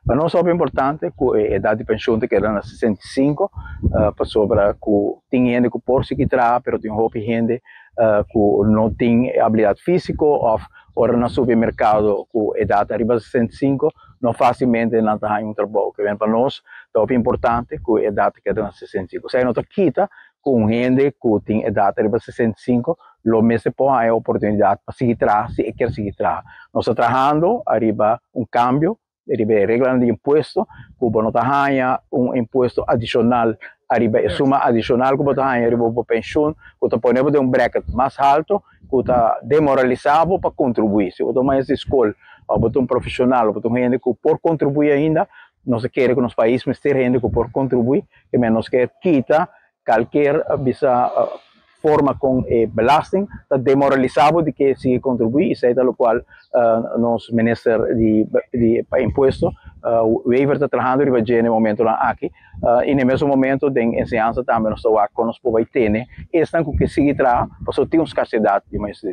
Pa nos ta importante ku e edat di penshun ta keda na 65, pasobra ku tin hende ku por sigui traha, pero tin hopi hende ku no tin abilidat físiko òf ora nan subi merkado ku edat ariba 65, no fásilmente nan ta haña un trabou. Ke pa nos ta hopi importante ku e edat ta keda na 65. Esei no ta kita ku un hende ku tin edat ariba 65 lo mester por haña oportunidat pa sigui traha si e ke sigui traha. Nos ta trahando ariba un kambio riba regla di impuesto, ku bo no ta haña un impuesto adishonal ariba e suma adishonal ku bo ta haña riba bo penshun, ku ta pone den un bracket mas haltu, ku ta demoralisá bo pa kontribuí. Si bo ta maestro di skol, òf bo ta un profeshonal, òf bo ta un hende ku por kontribuí ainda, nos ke ku nos pais mester hende ku por kontribuí, ke nos ke kita kualke bisa forma ku belasting, ta demoralisá bo di ke sigui kontribuí, esei ta lokual nos minister di impuesto, Wever, ta trahando riba dje na e momentonan aki, i na e mesun momento den enseñansa tambe nos ta ku nos por tene esnan ku ke sigui traha, pasobra tin un skarsedat di maestro.